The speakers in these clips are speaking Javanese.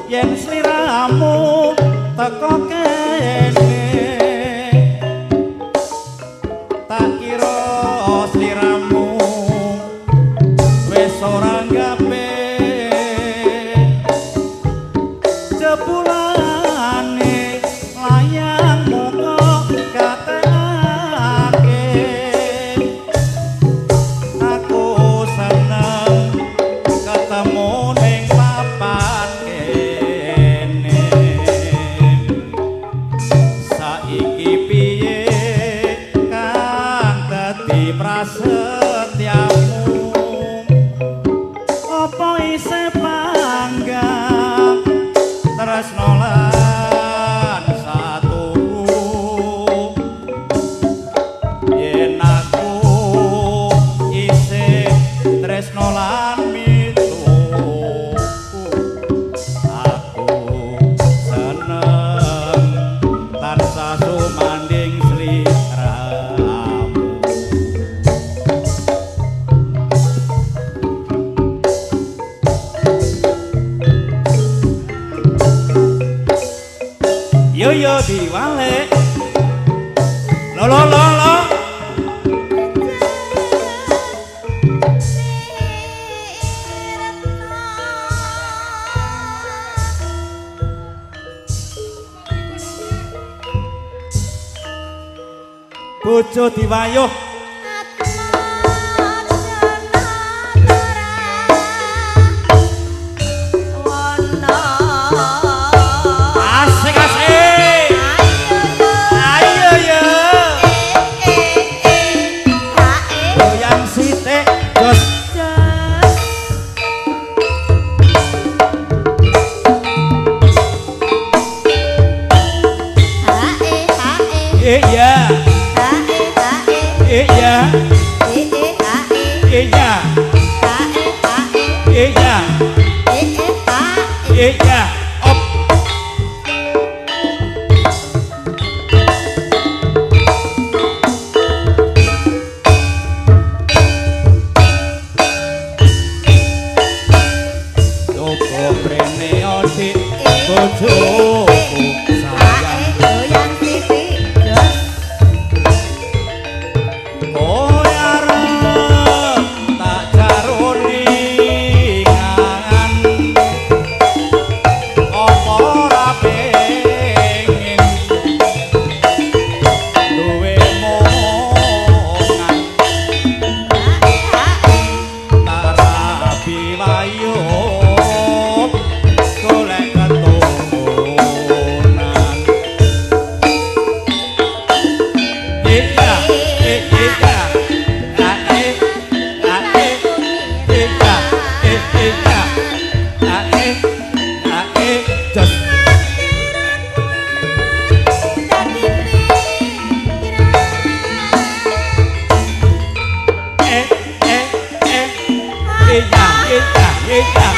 Yen sliramu teko kene, tak kira sliramu wis ora gape. Jebulane layangmu kok gatekake. Aku seneng ketemu ning papan kene. Saiki piye kang dadi prasetyamu? Apa isih panggah tresno lan satuhu? Yen aku isih tresno lan mituhu, aku seneng tansah sumanding sliramu. Yo yo diwalek. Lo lo lo lo. Bojo diwayuh. Asik asik. Ayo yo. Goyang sithik, jos. Iya. Iya. Iya. Iya. Iya. Op. Coba prene dik bojoku sayang. Kowe arep tak jaroni ngangan, apa ora pengin duwe mongan? Tak rabi wayo golek keturunan. Iya, iya, ae, ae, iya, iya, ae, ae, jos. Eh, eh, eh, iya, iya, iya.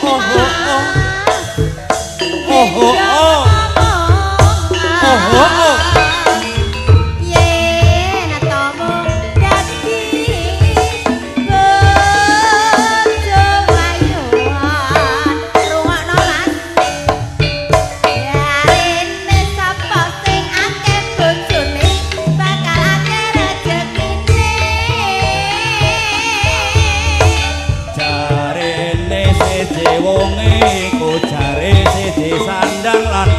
Oh, oh, oh. Oh, oh, oh. Oh, oh, oh. Jarene siji wonge iku jare siji sandang lan